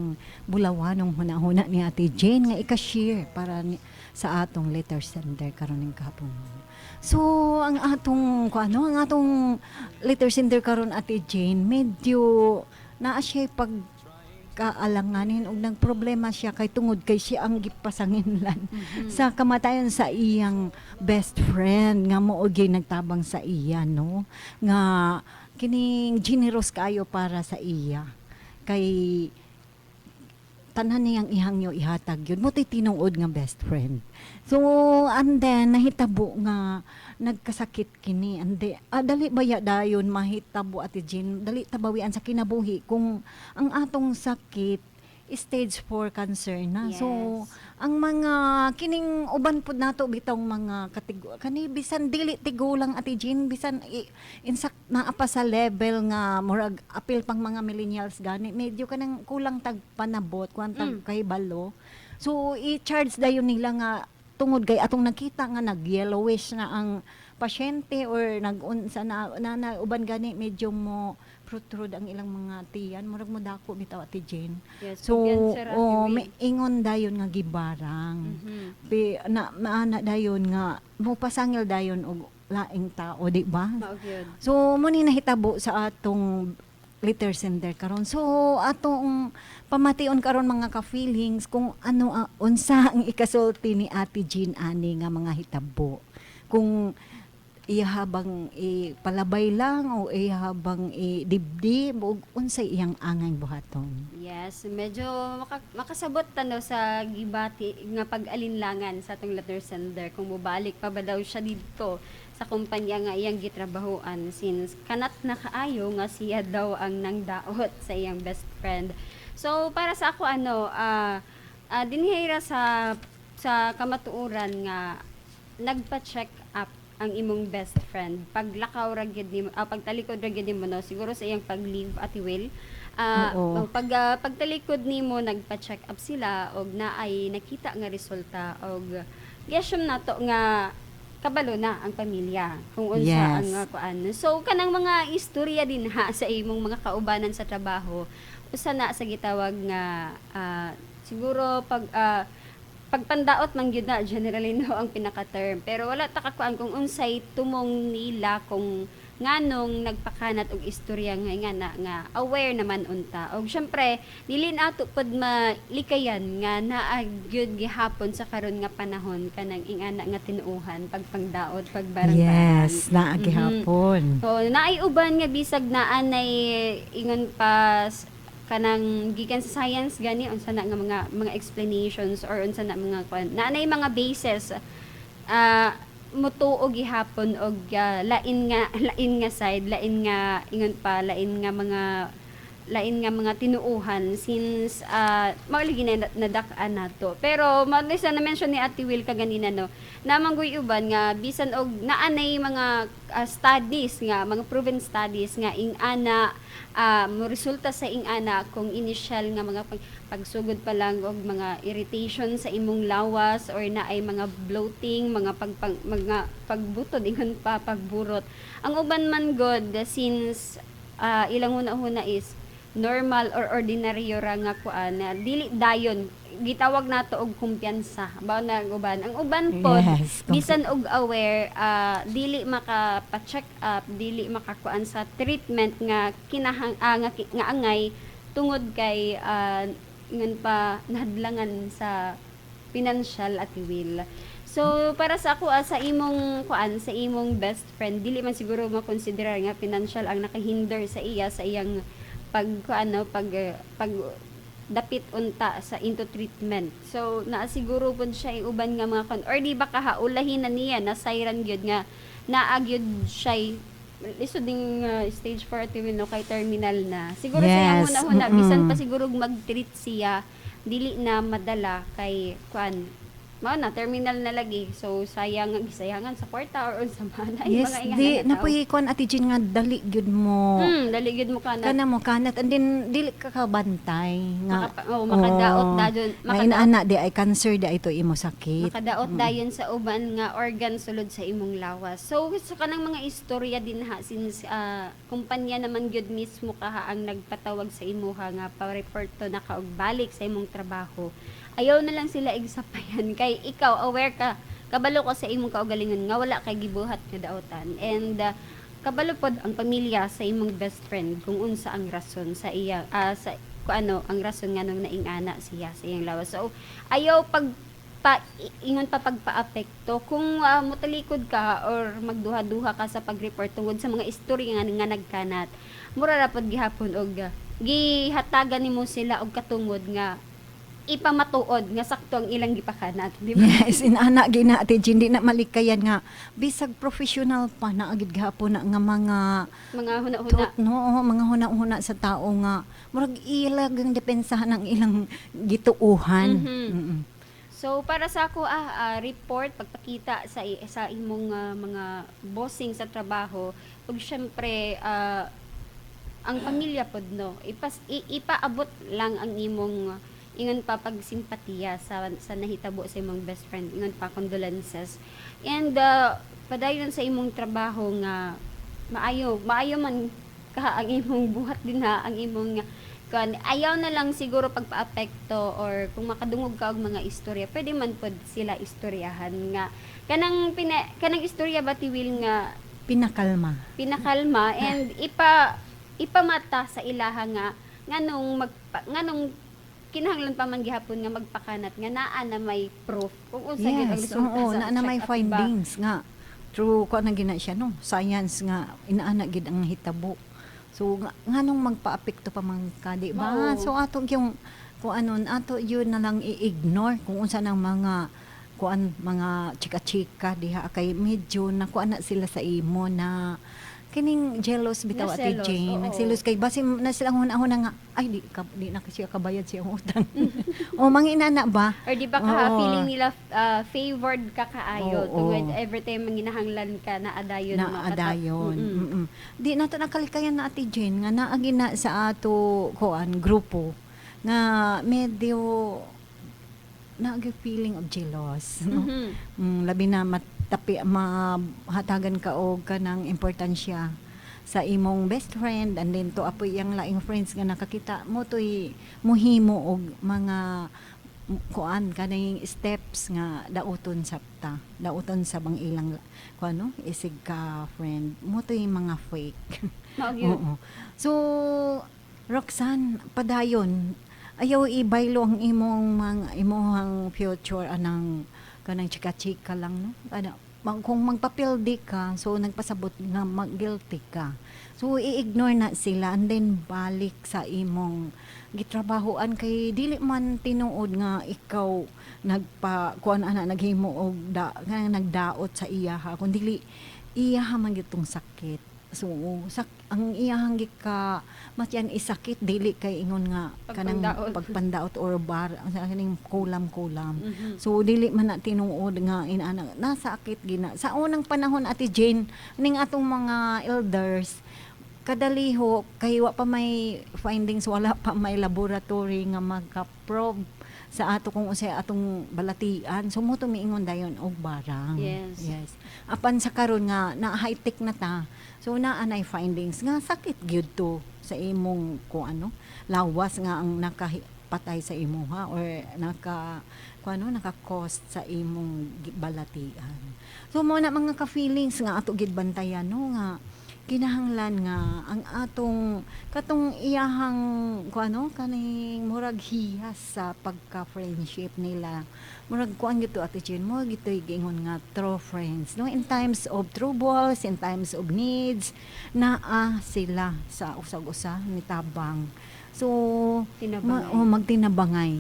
Kining bulawanong hunahuna ni Ate Jane nga ika-share para sa atong letter sender karon ning kahapon. So ang atong kung ano, ang atong letter sender karon, Ate Jane, medyo naa siya pag kaalanganin og nagproblema siya kay tungod kay siya ang gipasanginlan sa kamatayon sa iyang best friend nga mao gyud nagtabang sa iya, no, nga kining generous kaayo para sa iya, kay tanan niyang ihangyo ihatag yun mo tinuod nga best friend. So and then nahitabo nga nagkasakit kini, ande dali baya dayon mahitabo, Ate Jean, dali tabawian sa kinabuhi kung ang atong sakit stage 4 cancer na. So ang mga kining uban pud nato bitawng mga kani bisan dili tigulang, Ate Jean, bisan insak naa pa sa level nga murag apil pang mga millennials gani, medyo kanang kulang tag panabot kuan tag kahibalo. So i-charge dayon nila nga tungod kay atong nakita nga nag yellowish na ang pasyente or nag-unsa na, na, na uban gani medyo mo protrude ang ilang mga tiyan, murag mo dako bitaw, Ate Jane. Yes, so cancer, Ate oh, Will. May ingon dayon nga gibarang. Pi, na maana dayon nga mo pasangil dayon og laing tao, di ba? Mao gyud. So mo ni nahitabo sa atong letter sender karon. So atong pamation karon, mga ka-feelings, kung ano unsa ang ikasulti ni Ate Jean ani nga mga hitabo. Kung iya habang ipalabay lang o iya habang idibdib o unsay iyang angay buhaton. Yes, medyo makasabot tano sa gibati nga pag-alinlangan sa atong letter sender kung mobalik pa ba daw siya didto sa kumpanya nga iyang gitrabahoan since kanat na kaayo nga siya daw ang nangdaot sa iyang best friend. So para sa ako ano, dinhi ra sa kamatuoran nga nagpa-check up ang imong best friend paglakaw ra gyud nimo, pagtalikod ra gyud nimo, no, siguro sa iyang pag-leave, Ate Will. Oh, pagtalikod nimo nagpa-check up sila og naay nakita nga resulta og gi-assume nato nga kabalo na ang pamilya kung unsa ang kuan. So kanang mga istorya din ha sa imong mga kaubanan sa trabaho, usa na sa gitawag nga siguro pagpandaot man gyud na generally, no, ang pinaka-term. Pero wala ta kakuan kung unsay tumong nila, kung nganong nagpakanat og istorya nga nga na nga aware naman unta. Og syempre dili nato pod malikayan nga naa gyud gihapon sa karon nga panahon kanang ingana nga tinuohan pagpangdaot, pagbarang-barang. Yes, naa gihapon. Oo, naay uban nga bisag naa nay ingon pa kanang gikan sa science gani unsa na nga mga explanations or unsa na mga kuan, naanay mga basis, mutuo gihapon og lain nga side, lain nga ingon pa, lain nga mga tinuuhan since mao lagi na nadak-an nato. Pero mao ni sa na-mention ni Ate Will kaganina, no, namanggoy uban nga bisan og naanay mga studies nga mga proven studies nga ing-ana mo resulta sa ing-ana kung initial nga mga pagsugod pa lang og mga irritation sa imong lawas or naay mga bloating, mga mga pagbutod ingon pa, pagburot ang uban man god, since ilang huna-huna is normal or ordinaryo ra nga kuan na dili dayon gitawag nato og kumpiyansa ba na ang uban. Ang uban pod bisan og aware, dili maka pa-check up, dili makakuan sa treatment nga kinahang nga angay tungod kay ingon pa nahadlangan sa financial, Ate Will. So para sa ako, sa imong kuan, sa imong best friend, dili man siguro makonsiderar nga financial ang nakahinder sa iya sa iyang pag kuan, no, pag dapit unta sa into treatment. So naa siguro pud siya yung uban nga mga kon or di ba kahaulahin na niya na siren gyud nga naa gyud siya lisod ding stage 4, Ate Will, no, kay terminal na. Siguro sa iyang huna-huna bisan pa siguro mag-treat siya dili na madala kay kuan. Mao na, terminal na lagi. So sayang ang gisayangan sa kwarta or unsa man ay Yes, mga ingana di nga tao. Napoy kuan, Ate Jean, nga dali gyud mo. Dali gyud mo kanat. Kana mo kanat and then dili ka kabantay nga. Oh, makadaot Oo. dayon, Nga makadaot inaana di ay cancer di ay to imo sakit. Makadaot dayon sa uban nga organ sulod sa imong lawas. So sa kanang mga istorya din ha, since kumpanya naman gyud mismo kaha ang nagpatawag sa imuha nga pa-report to na ka og balik sa imong trabaho. Ayaw na lang sila igsapayan kay ikaw aware ka, kabalo ka sa imong kaugalingon nga wala kay gibuhat nga daotan, and kabalo pod ang pamilya sa imong best friend kung unsa ang rason sa iya sa kung ano ang rason nganong naingana siya sa iyang lawas. So ayaw pag pa ingon pa pagpaapekto kung motalikod ka or magduha-duha ka sa pag-report tungod sa mga istorya nga nagkanat. Mura ra pod gihapon og gihatagan nimo sila og katungod nga ipamatuod nga sakto ang ilang gipakanat, di ba? Yes, inana gina, Ate Jean, di na malikayan nga bisag professional pa na agid gihapon na nga mga mga huna-huna. Tot, no, oo, mga huna-huna sa tao nga murag ilag ang depensahan ang ilang gituohan. So para sa ako report, pagpakita sa imong mga bossing sa trabaho ug syempre ang pamilya pod, no, ipaabot lang ang imong ingon pa pagsimpatiya sa nahitabo sa imong best friend, ingon pa condolences, and padayon sa imong trabaho nga maayo maayo man ka ang imong buhat din ha, ang imong kuan. Ayaw na lang siguro pagpaapekto or kung makadungog ka og mga istorya, pwede man pod sila istoryahan nga kanang istorya ba ti Will nga Pinakalma. Pinakalma and ipamata sa ilaha nga nganong kinahanglan pa man gihapon nga magpakanat nga naa na may proof kung unsa gyud ang resulta sa naa na may check-up ba. Findings nga true ko na gina siya, no, science nga inaana gid ang hitabo. So nganong magpaapekto pa man ka, di ba? Mao. So ato yung kung ano, ato yun na lang i-ignore kung unsa nang mga kuan, mga chika-chika diha kay medyo nakuan na sila sa imo na kining jealous bitaw, Ate Naselos, Jane. oo. Nagselos kay basin na silang huna-huna nga ay di na siya kabayad siya utang o mga inana ba. Or di ba ka feeling nila favored ka kaayo tungod every time manginahanglan ka na adayon Na adayon. Di nato nakalikayan na, Ate Jane, nga naagi na sa ato kuan grupo nga medyo naagi feeling of jealous, no? Labi na matapi mahatagan ka og kanang importansya sa imong best friend and then to apoy yang laing friends nga nakakita mo to'y muhimo og mga kuan kaning steps nga dauton sabta, dauton sa bang ilang kuan, no, isig ka friend mo to'y mga fake. Mao gyud. Oo. So, Roxanne, padayon. Ayaw ibaylo ang imong mga imong future anang kanang chika-chika lang, no. Ano, kung magpapildi ka, so nagpasabot nga mag-guilty ka. So i-ignore na sila and then balik sa imong gitrabahoan kay dili man tinuod nga ikaw nagpa kuan ana, naghimo og da, nga nagdaot sa iya ha, kun dili iya ha man gyud tong sakit. So ang iyahang gika matyan isakit dili kay ingon nga kanang pagpandaot. Pagpandaot or bar ang kaning kulam-kulam. So dili man na tinuod nga inana nasakit gina. Sa unang panahon, Ate Jane, ning atong mga elders kadaliho kay wa pa may findings, wala pa may laboratory nga magka-probe sa ato kung unsay atong balatian. So mo tumiingon dayon og barang. Yes. Apan sa karon nga na high-tech na ta, so naa nay findings nga sakit gyud to sa imong kung ano lawas nga ang nakapatay sa imuha or naka kung ano naka-cause sa imong balatian. So mo na mga ka-feelings nga ato gid bantayan, no, nga kinahanglan nga ang atong katong iyahang kung ano kaning murag hiyas sa pagka-friendship nila, murag kuan gito, Ate Jean, mo gito giingon nga true friends, no, in times of troubles, in times of needs, naa sila sa usag-usa nitabang. So Tinabangay. Oh, magtinabangay,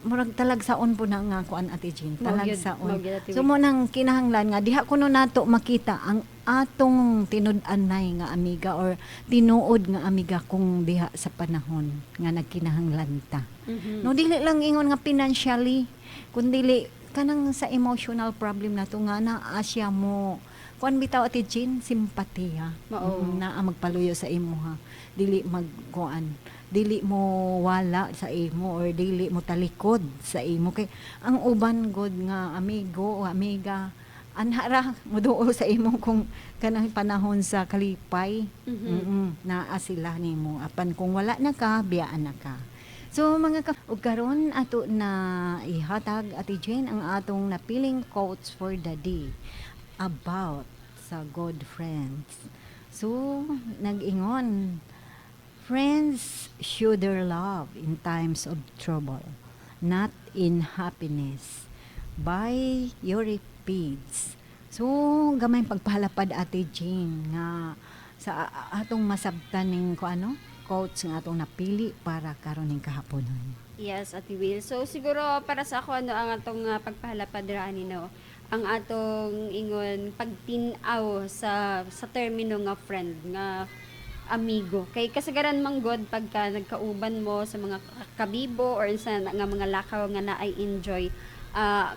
murag talagsaon po na nga kuan, Ate Jean, Mao gyud, talagsaon. Mao gyud, Ate So Will. mo nang kinahanglan nga diha kuno nato makita ang atong tinud-anay nga amiga or tinuod nga amiga kung diha sa panahon nga nagkinahanglan ta. No, dili lang ingon nga financially, kun dili Kanang sa emotional problem na to nga naa siya mo kuan bitaw, Ate Jean, simpatiya. Mao. Naa magpaluyo sa imo ha. Dili magkuan, dili mo wala sa imo or dili mo talikod sa imo, kay ang uban god nga amigo o amiga anha ra muduol sa imo kung kanang panahon sa kalipay. Naa sila nimo, apan kung wala na ka, biyaan na ka. So mga ka ug karon ato na ihatag, Ate Jane, ang atong napiling quotes for the day about sa good friends. So nag-ingon, "Friends show their love in times of trouble, not in happiness," by Euripides. So gamay pagpahalapad, Ate Jane, nga sa atong masabtan ning ko ano quotes nga atong napili para karon ning kahaponon. Yes, Ate Will. So siguro para sa ako ano ang atong pagpahalapad ra ani, no, ang atong ingon pagtin-aw sa termino nga friend, nga amigo. Kay kasagaran man god pagka nagkauban mo sa mga kabibo or sa nga mga lakaw nga naay enjoy,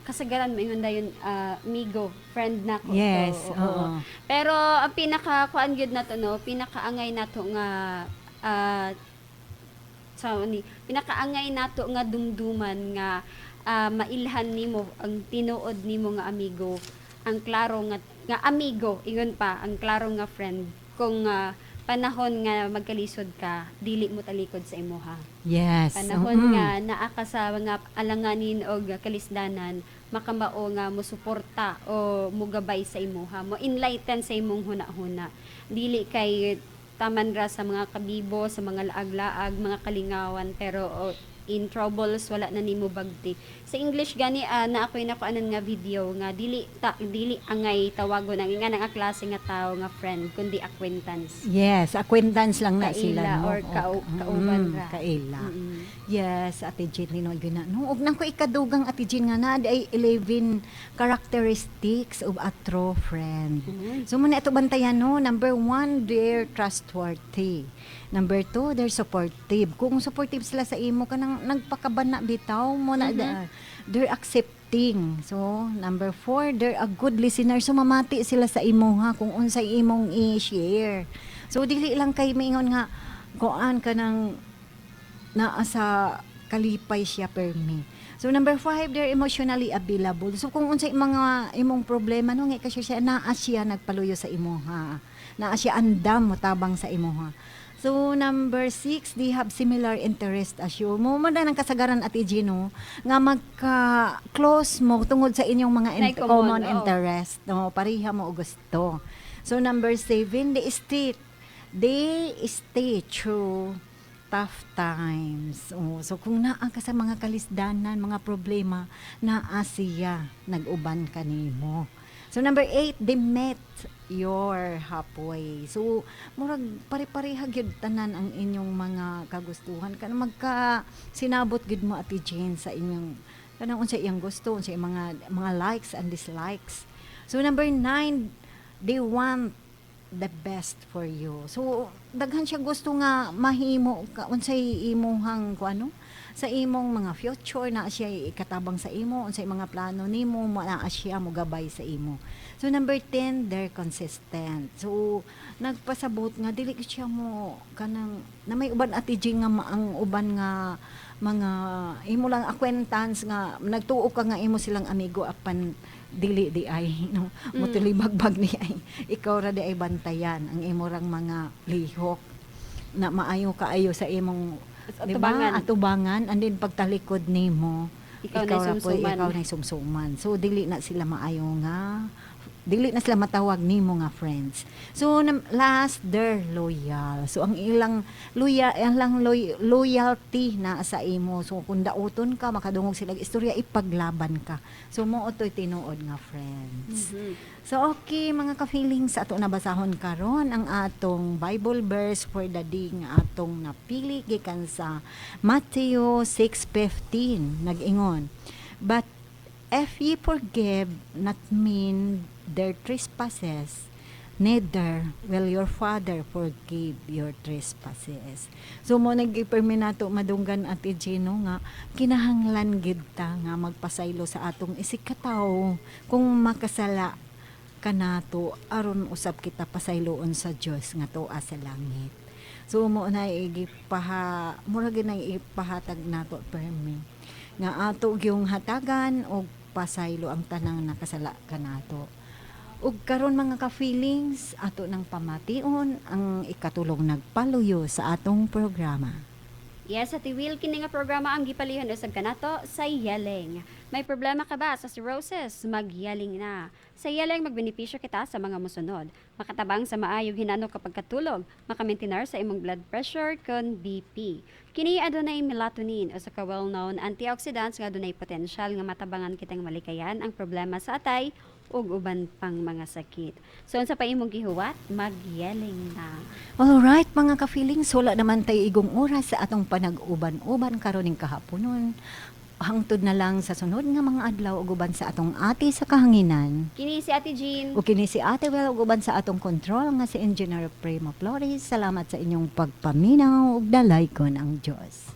kasagaran moingon dayon, amigo, friend nako to. Oo. Pero ang pinaka kuan gyud nato, no, pinakaangay nato nga sa ni pinakaangay nato nga dumduman nga mailhan nimo ang tinuod nimo nga amigo, ang klaro nga nga amigo, ingon pa ang klaro nga friend, kung panahon nga magkalisod ka, dili mo talikod sa imuha. Panahon nga naa ka sa mga alanganin og kalisdanan, makamao nga mosuporta o mugabay sa imuha, mo enlighten sa imong huna-huna. Dili kay taman ra sa mga kabibo, sa mga laag-laag, mga kalingawan, pero in troubles wala na nimo bagti. Sa English gani, na ako'y nakuanan nga video nga dili angay tawagon ang nga nga klase nga tao nga friend kundi acquaintance. Yes, acquaintance lang na Kaila sila, no? or kauban ra. Kaila. Yes, Ate Jean, tinuod gyud na. No, ug nang ko ikadugang, Ate Jean, nga na ay 11 characteristics of a true friend. So muna ito bantayan, no. Number one, they're trustworthy. Number two, they're supportive. Kung supportive sila sa imo, kanang nagpakabana bitaw mo na, they're accepting. So, number four, they're a good listener. So, mamati sila sa imo ha, kung unsay imong i-share. So, dili lang kay maingon nga, kuan ka ng naa sa kalipay siya permi. So number five, they're emotionally available. So kung unsay mga imong problema, no, nga kasi siya naa siya nagpaluyo sa imo ha. Naa siya andam motabang sa imo ha. So number six, they have similar interest as you. Mo na ng kasagaran, Ate Gino, nga magka-close mo tungod sa inyong mga Nay common, common interest. No, pareha mo og gusto. So number seven, they stay true tough times. Oh, so kung naa ka sa mga kalisdanan, mga problema, naa siya nag-uban kanimo. So number eight, they met your halfway. So murag pare-pareha gyud tanan ang inyong mga kagustuhan. Kanang magka sinabot gyud mo, Ate Jane, sa inyong kanang unsa iyang gusto, unsa iyang mga likes and dislikes. So number nine, they want the best for you. So daghan siya gusto nga mahimo ka unsay imuhang kuano sa imong mga future, na siya ikatabang sa imo, unsay mga plano nimo, mo naa siya mogabay sa imo. So number 10, they're consistent. So nagpasabot nga dili siya mo kanang na may uban, Ate G, nga ang uban nga mga imo lang acquaintance nga nagtuo ka nga imo silang amigo, apan dili di ay, no, motilibagbag ni ay ikaw ra di ay bantayan ang imo rang mga lihok na maayo kaayo sa imong Sa di ba atubangan. Atubangan, and then pagtalikod nimo, ikaw na ra po'y sumsuman. Ikaw na sumsuman. So dili na sila maayo nga dili na sila matawag nimo nga friends. So last, they're loyal. So ang ilang loyal ang loyalty na sa imo. So kung dauton ka, makadungog sila og istorya, ipaglaban ka. So mo otoy tinuod nga friends. So okay, mga ka-feelings, ato nabasahon karon ang atong Bible verse for the day nga atong napili gikan sa Matthew 6:15. Nag-ingon, "But if ye forgive not men their trespasses, Neither will your Father forgive your trespasses." So mao nag-ipirmi nato madunggan, Ate Gino, nga kinahanglan gid ta nga magpasaylo sa atong isigkatawo kung makasala kanato aron usab kita pasayloon sa Dios nga tuwa sa langit. So mao na igipaha mura gyud nang ipahatag nato permi nga ato gyung hatagan og pasaylo ang tanang nakasala kanato. Ug karon, mga ka-feelings, ato nang pamation ang ikatulong nagpaluyo sa atong programa. Yes, Ate Will, kini nga programa ang gipalihon usab kanato sa Yeleng. May problema ka ba sa cirrhosis? Magyeleng na. Sa Yeleng, magbenepisyo kita sa mga musunod: makatabang sa maayog hinanok kapag katulog, makamintinar sa imong blood pressure kon BP. Kini adunay melatonin, usa ka well-known antioxidants nga adunay potensyal nga matabangan kitang malikayan ang problema sa atay ug uban pang mga sakit. So unsa pa imong gihuwat? Magyeleng na. Alright, mga ka-feelings, wala naman tay igong oras sa atong panag-uban-uban karon ning kahaponon. Hangtod na lang sa sunod nga mga adlaw ug uban sa atong ate sa kahanginan. Kini si Ate Jean. Ug kini si Ate Well ug uban sa atong control nga si Engineer Primo Flores. Salamat sa inyong pagpaminaw ug dalaykon ang Dios.